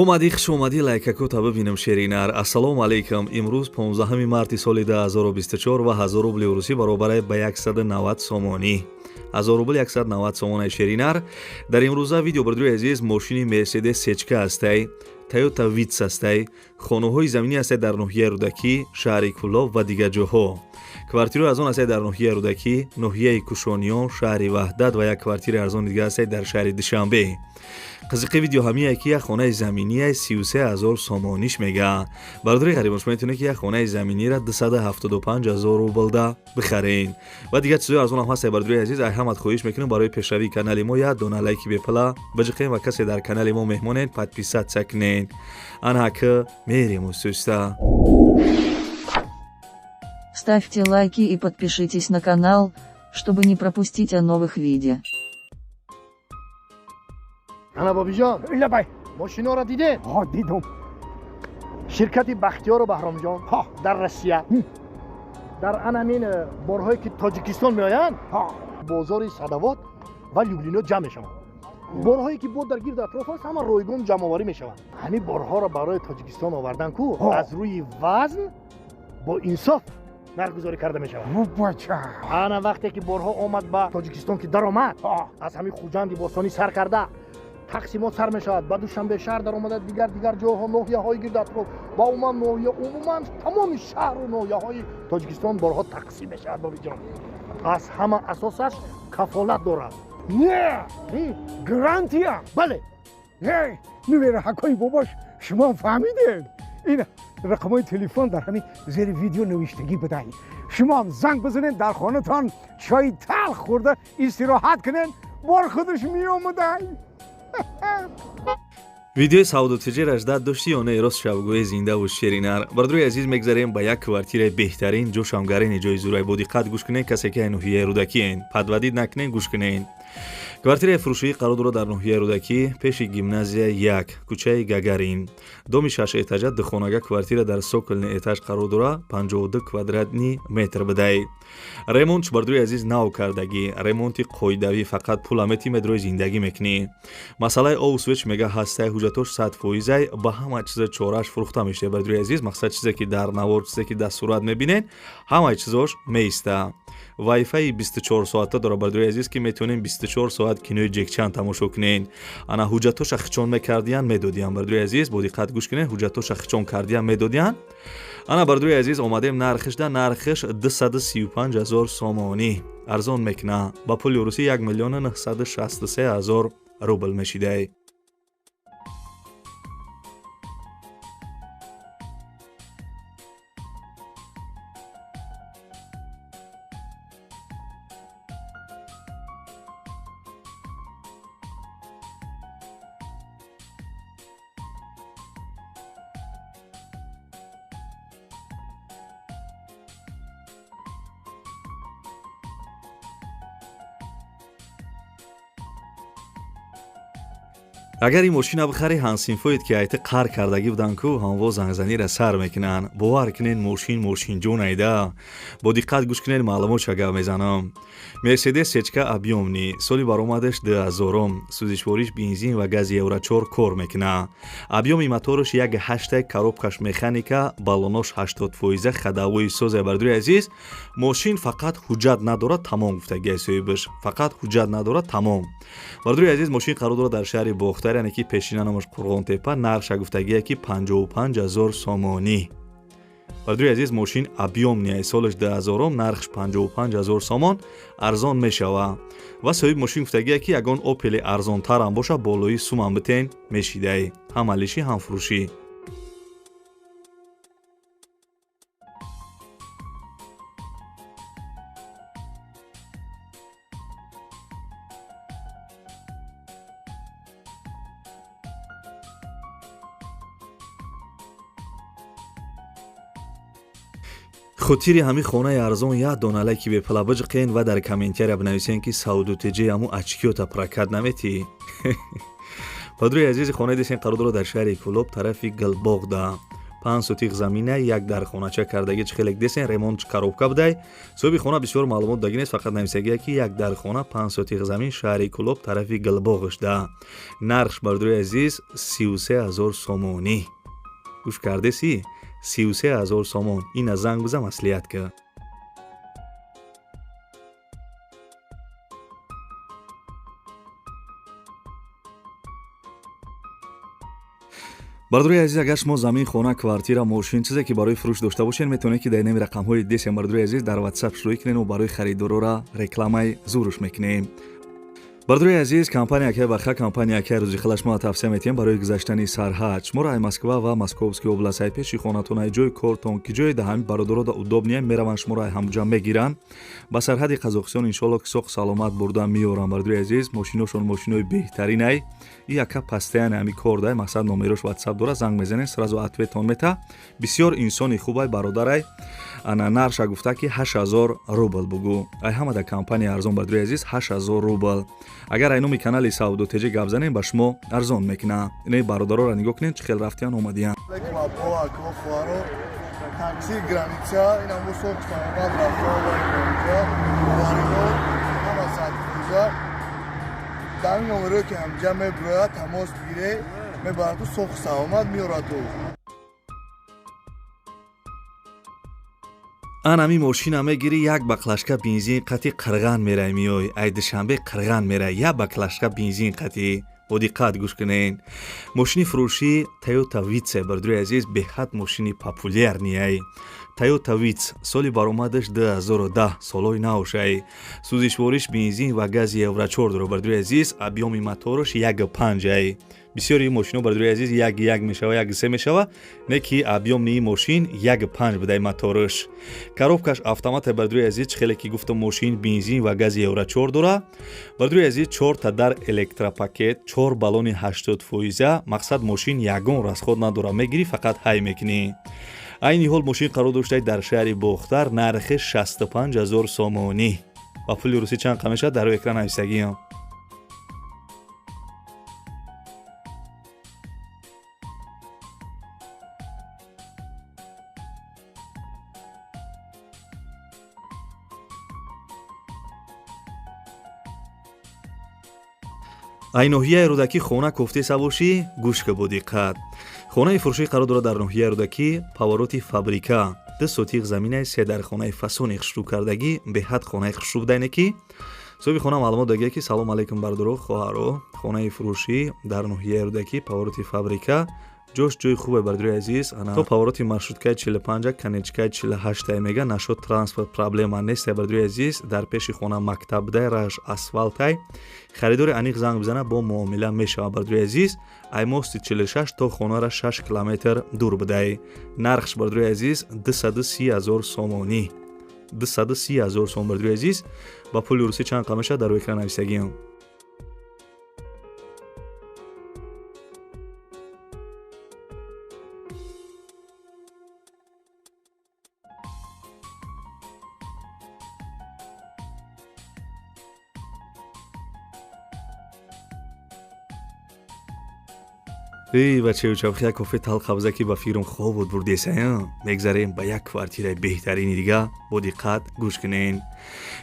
Омадӣ, хуш омадӣ, лайкакота бибинам, шеринар. Ассалому алайкум. Имрӯз 15 марти соли 2024 ва 1000 рубли русӣ баробар ба 190 сомонӣ. 1000 рубл 190 сомонаи, шеринар. Дар имрӯза видео, бародарои азиз, мошини Мерседес Сечка ҳастай, Тойота Витс ҳастай, хонаҳои заминӣ ҳастай дар ноҳияи Рӯдакӣ, шаҳри Кӯлоб ва дигар ҷоҳо. Квартираҳои арзон ҳастай дар ноҳияи Рӯдакӣ, ноҳияи Кушониён, шаҳри Ваҳдат ва як квартираи арзони дигар ҳастай дар шаҳри Душанбе. Қызиқи видео ҳамие, ки як хонаи заминие 33 000 сомониш мега. Бародари ғарибон, шумо метавонед, ки як хонаи заминиро 275 ҳазор рублда бихарен ва дигар чизои арзонам ҳастай. Бародари азиз, ай ҳамат хоҳиш мекунем, барои пешравии канали мо як дона лайки бепила биҷиқем ва касе дар канали мо меҳмонед, подписаться кунед. Анака мерем устуста. Ставьте лайки и подпишитесь на канал, чтобы не пропустить о новых видео. Ана, Бобиҷон. Лабай. Мошиноро дидед? Ҳо, дидум. Ширкати Бахтиёру Баҳромҷон ҳо дар Россия дар анамин борҳое, ки Тоҷикистон меоянд, бозори Садовод ва Люблино ҷамъ мешаванд. Борҳое, ки бо дар гирду атроф аст, ҳама ройгон ҷамъоварӣ мешаванд. Ҳамин борҳоро барои Тоҷикистон овардан ку аз рӯи вазн бо инсоф нархгузорӣ карда мешавад. Бача. Ана, вақте ки борҳо омад ба Тоҷикистон, ки даромад, аз ҳамин Хуҷанди бостонӣ сар карда тақсимот сар мешавад, ба Душанбе шаҳр даромада, дигар дигар ҷойҳо, ноҳияҳои гирду атроф ва умуман ноҳия, умуман тамоми шаҳру ноҳияҳои Тоҷикистон борҳо тақсим мешавад. Бобиҷон, аз ҳама асосаш кафолат дорад. Не, гарантия. Бале. Не, нувераҳакҳои бобош, шумо фаҳмидед, ин рақамҳои телефон дар ҳамин зери видео навиштагӣ будай. Шумоам занг бизанед, дар хонатон чои талх хӯрда истироҳат кунед, бор худаш меомадай. Видеои савдотиҷираш дад дошти ё не? Рост шабгӯи зиндаву шеринар. Бародарои азиз, мегзарем ба як квартираи беҳтарин, ҷошамгарини ҷои зурай. Бо диққат гӯш кунед, касе ки ноҳияи Рӯдакиен, подводить накунед, гӯш кунед. Квартираи фурӯшӣ қарор дорад дар ноҳияи Рӯдакӣ, пеши гимназия як, кӯчаи Гагарин, доми шашэтажа, духонага. Квартира дар цокольный этаж қарор дорад, 52 квадратный метр будай. Ремонт, бародарои азиз, нав кардагӣ, ремонти қоидавӣ, фақат пула мети, метрои зиндагӣ мекунӣ. Масъалаи обу свет мега ҳастай, ҳуҷҷатош 100 фоизай, ба ҳама чиза чорааш фурӯхта мешавад. Бародарои азиз, мақсад, чизе ки дар навор, чизе ки дар сурат мебинед, ҳамаи чизош меиста. Вайфаи 24 соата дорад, бародарои азиз, ки метавонем 24 соат кинои Ҷекчан тамошо кунед. Ана, ҳуҷҷатоша хичон мекардиян, медодиян. Бародарои азиз, бо диққат гӯш кунед, ҳуҷҷатоша хичон кардиян, медодиян. Ана, бародарои азиз, омадем нархишда. Нархиш 235 ҳазор сомонӣ, арзон мекуна. Ба пули русӣ 1 миллиону 963 ҳазор рубл мешидай. Агар ин мошина бихарӣ, ҳамсинфоед, ки айта қар кардагӣ буданд ку, ҳамво зангзанира сар мекунанд. Бовар кунед, мошин мошинҷон айда. Бо диққат гӯш кунед, маълумотша гап мезанам. Мерседес Сечка объёмный, соли баромадаш 2000-ум, сӯзишвориш бензин ва гази евро 4 кор мекуна. Объёми мотораш як ҳашта, коробкаш механика, баллонош 80 фоиза, ходовои соза. Бародари азиз, мошин фақат ҳуҷҷат надорад, тамом, гуфтагиай соҳибаш. Фақат ҳуҷҷат надорад, тамом. Бародари азиз, мошин қарор дорад дар шаҳри Бохтар, яъне ки пешина номаш Қурғонтепа. Нархша гуфтагие, ки 55 ҳазор сомонӣ. Бародари азиз, мошин объёмный, солаш 2000-ум, нархш 55 ҳазор сомон, арзон мешава. Ва соҳиби мошин гуфтагие, ки ягон Опели арзонтарам боша, болои сумам битен, мешидай. Ҳам алишӣ, ҳам фурӯшӣ. Хотири ҳамин хонаи арзон як дона лайки бепала биҷиқен ва дар комментария бинависен, ки савдутеҷаи ҳамун очкиёта прокат наметӣ. Падруи азизи, хонаи десен қарор дорад дар шаҳри Кӯлоб, тарафи Гулбоғда. 5 сотих замина, як дархонача кардаги, чӣ хелек десен, ремонт коробка будай. Соҳиби хона бисёр маълумот даги нест, фақат нависагия, ки як дархона, 5 сотих замин, шаҳри Кӯлоб, тарафи Гулбоғишда. Нархш, бардорои азиз, 33 ҳазор сомонӣ. Гӯш кардеси? 33 ҳазор сомон. Ина занг биза, маслиҳат ка. Бардорои азиз, агар шумо замин, хона, квартира, мошин, чизе ки барои фурӯш дошта бошед, метавонед, ки дар инами рақамҳои десем, бардорои азиз, дар WhatsApp шурӯъ кунед, барои харидорора рекламаи зуруш мекунем. Бардорои азиз, компания Акай Баха, компания Акай Рӯзихела шумо тавсия метиҳем барои гузаштани сарҳад. Шуморо ай Москва ва Московский област, ай пеши хонатон, ай ҷои кортон, ки ҷои да ҳами бародарода удобный, мераванд, шуморо ай ҳамҷа мегиранд, ба сарҳади Қазоқистон иншоалло ки соқ саломат бурда меоранд. Бардорои азиз, мошиношон мошинои беҳтаринай. И яка постоянно ҳами кор дай, мақсад, номерош WhatsApp дора, занг мезанед, сразу ответон мета. Бисёр инсони хубай, бародарай. Ана нарша гуфта, ки 8000 рубл бугу. Ай ҳама да компания арзон, бардорои азиз, 8000 рубл. Агар ай номи канали Савдо ТЖ гап занем, ба шумо арзон мекунад. Инаи бародароро нигоҳ кунед, чӣ хел рафтиян, омадиян. Такси граница ина мусоқ саломат рафта омадем, боварино ҳама 100%. Дар ин номерое ки ҳамҷа мебирояд, тамос бигире, мебараду соқ саломат меораду. Ан ами мошина мегирӣ, як баклажка бензин қати Қирған мерай, миёй. Ай Душанбе Қирған мерай, як баклажка бензин қати. Бо диққат гӯш кунед. Мошини фурӯшӣ Тойота Витс, бардорои азиз, беҳад мошини популярный Тойота Витс. Соли баромадаш 2010, солҳои навшай. Сӯзишвориш бензин ва гази евро 4 дора, бардорои азиз. Объёми мотораш 1,5 ай. Бисёри мошино, бардорои азиз, 1,1 мешава, 1,3 мешава, не ки объёмни мошин 1,5 будай мотораш. Коробкаш автомата, бардорои азиз. Чӣ хеле ки гуфтам, мошин бензин ва гази евро 4 дора, бардорои азиз. Чорта дар электропакет, чор баллони 80%. Мақсад, мошин ягон расход надора, мегирӣ, фақат ҳай мекунӣ. Айни ҳол мошин қарор доштаи дар шаҳри Бохтар, нархи 65 ҳазор сомонӣ. Ба пули русӣ чанд қа мешавад, дар экран нависагиам. Ай ноҳияи Рӯдакӣ хона кофтеса бошӣ, гӯш ка бо диққат. Хонаи фурӯшӣ қарор дорад дар ноҳияи Рӯдакӣ, повороти фабрика. 2 сотих заминаи, се дар хонаи фасони хушрӯ кардагӣ, беҳад хонаи хушрӯ будайне, ки соҳиби хона маълумот дагия, ки салом алейкум, бардоро, хоҳаро, хонаи фурӯшӣ дар ноҳияи Рӯдакӣ, повороти фабрика, ҷош ҷои хубе, бардорои азиз. То повороти маршруткаи 45, конечкаи 48 мега нашод, транспорт проблема нест, бардорои азиз. Дар пеши хона мактаб будай, раш асфалтай. Харидори аниқ занг бизана, бо муомила мешавад, бардорои азиз. Ай мости 46 то хонара 6 километр дур будай. Нархш, бардорои азиз, 230 ҳазор сомонӣ, 230 ҳазор сом, бардорои азиз. Ба пули русӣ чанд қа мешавад, дар экран нависагиам. Эй бачаю чавхи, як кофе талха биза, ки ба фикрам хоб буд бурдесая. Мегзарем ба як квартираи беҳтарини дига. Бо диққат гӯш кунен.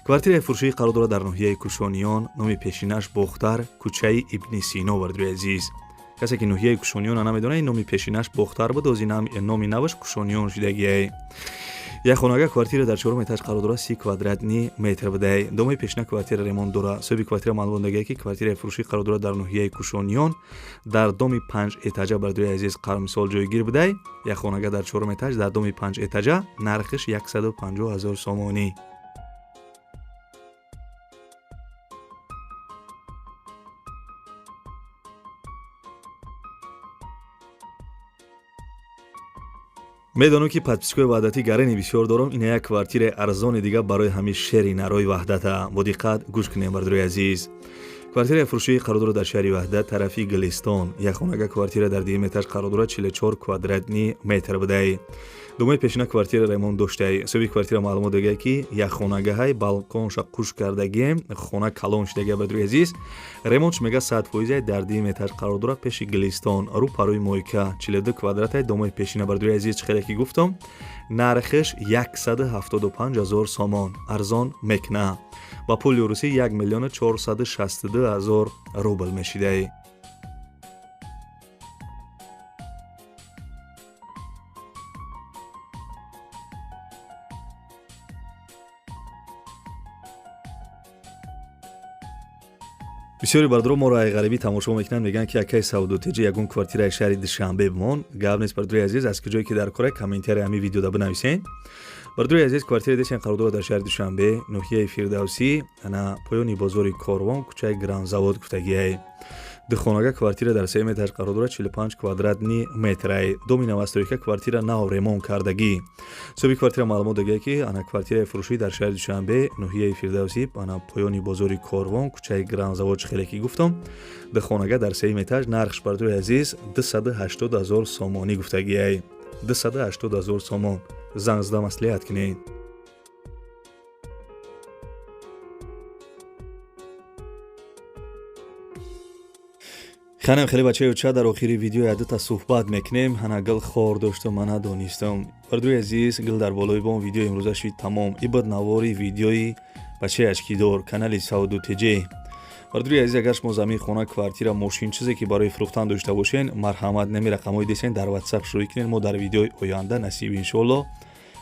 Квартираи фурӯшӣ қарор дорад дар ноҳияи Кушониён, номи пешинаш Бохтар, кӯчаи Ибни Сино. Бардорои азиз, касе ки ноҳияи Кушониёна намедонад, ин номи пешинаш Бохтар буд, ози номи наваш Кушониён шудагиай. Як хонага, квартира дар чорум этаж қарор дорад, 30 квадратный метр будай. Домои пешина квартира ремонт дора. Соҳиби квартира маълумот дагия, ки квартираи фурӯшӣ қарор дорад дар ноҳияи Кушониён, дар доми панҷ этажа, бардорои азиз, мисол ҷойгир будай. Як хонага дар чорум этаж, дар доми панҷ этажа, нархиш 150 ҳазор сомонӣ. Медонам, ки подписчикои ваҳдатӣ гарени бисёр дорам. Ина як квартираи арзони дига барои ҳамин шери нарои ваҳдата. Бо диққат гӯш кунем, бардорои азиз. Квартираи фурӯшии қарор дорад дар шаҳри Ваҳдат, тарафи Гулистон. Як хонага квартира дар дуюм этаж қарор дорад, 44 квадратный метр будай. Думои пешина квартира ремонт доштай. Соҳиби квартира маълумот додагия, ки як хонагаҳай, балконша қуш кардагием, хона калон шудагия. Бародари азиз, ремонтш мега 100%, дар дуюм этаж қарор дорад, пеши Гулистон, рӯ парои мойка, 42 квадратай домои пешина. Бародари азиз, чӣ хеле ки гуфтам, нархш 175 000 сомон, арзон мекуна. Ба пули русӣ 1 462 000 рубл мешидай. Бисёри бардоро моро ай ғарибӣ тамошо мекунанд, мегӯянд, ки акаи Савдотеҷи, ягон квартираи шаҳри Душанбе бимон. Гап нест, бардори азиз, аз куҷое ки дар кора, комментарии ҳамин видеода бинависен. Бардори азиз, квартираи десен қарор дорад дар шаҳри Душанбе, ноҳияи Фирдавсӣ, ана поёни бозори Корвон, кӯчаи Гранзавод гуфтагиай. Духонага квартира дар сеюм этаж қарор дорад, 45 квадратный метрай. Доми новостройка, квартира нав ремонт кардагӣ. Соҳиби квартира маълумот додагия, ки ана квартираи фурӯшӣ дар шаҳри Душанбе, ноҳияи Фирдавсӣ, ана поёни бозори Корвон, кӯчаи Гранзавод, чӣ хеле ки гуфтам, духонага дар сеюм этаж, нархш, бардори азиз, 280 000 сомонӣ гуфтагиай. 280 000 сомон. Занг зада маслиҳат кунед. Ханем хеле бачаи оча, дар охири видео ядута суҳбат мекунем. Ҳана гил хор доштам, ман надонистам. Бардори азиз, гил дар болои бом, видеои имрӯза шид тамом. Ибад навори видеои бачаи очкидор, канали Савду ТЖ. Бардори азиз, агар шумо замин, хона, квартира, мошин, чизе ки барои фурӯхтан дошта бошен, марҳамат, нами рақамҳои десен дар WhatsApp шурӯъ кунед. Мо дар видеои оянда, насиб иншоалло,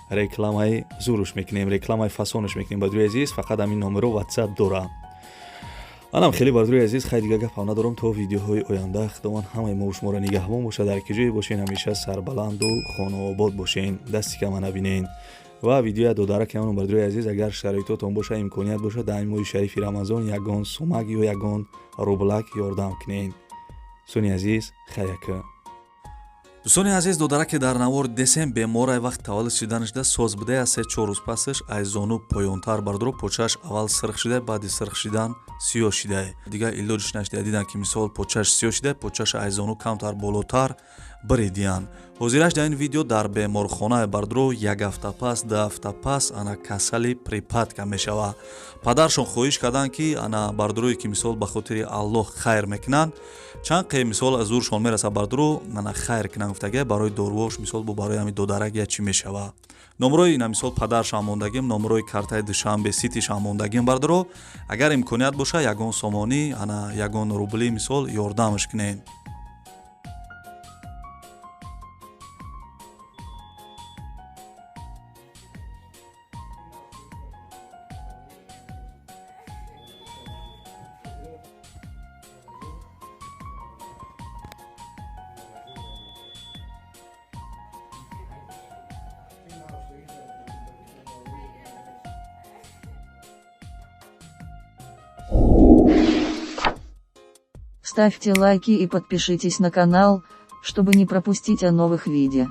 рекламаи зуруш мекунем, рекламаи фасонаш мекунем. Бардори азиз, фақат ҳамин номеро WhatsApp дора. Анам хеле, бардори азиз, хай, дига гапам надорам. То видеоҳои оянда Худованд ҳамаи мо шуморо нигаҳбон бошад. Дар ки ҷое бошен, ҳамеша сарбаланду хонаобод бошен, дасти кама набинен. Ва видеоя додарак ҳамон, бардори азиз, агар шароитотон боша, имконият боша, дар моҳи шарифи Рамазон ягон сумак ё ягон рублак ёрдам кунен. Дӯстони азиз, хаяка. Дӯстони азиз, додараке дар навор десем беморай, вақт таваллуд шиданашда соз будая, аз 3-4 рӯз пасаш аз зону поёнтар, бардоро, почааш аввал сирх шида, баъди сирх шидан сиёҳ шида, дигар илоҷиш нашида. Дидан, ки мисол почааш сиёҳ шида, почааш аз зону камтар болотар биридиянд. Ҳозираш дар ин видео дар беморхона, бардоро, як ҳафта пас, 2 ҳафта пас ана касали припадка мешава. Падаршон хоҳиш карданд, ки ана бардорое ки мисол ба хотири Аллоҳ хайр мекунанд, чанд қе мисол аз зуршон мераса, бардоро, ана хайр кунанд гуфтага, барои доруош, мисол бо барои ҳамин додарак я чӣ мешава. Номрои ина мисол падаршам мондагим, номрои картаи Душанбе Ситишам мондагим. Бардоро, агар имконият боша, ягон сомонӣ, ана ягон рубли мисол ёрдамаш кунед. Ставьте лайки и подпишитесь на канал, чтобы не пропустить о новых видео.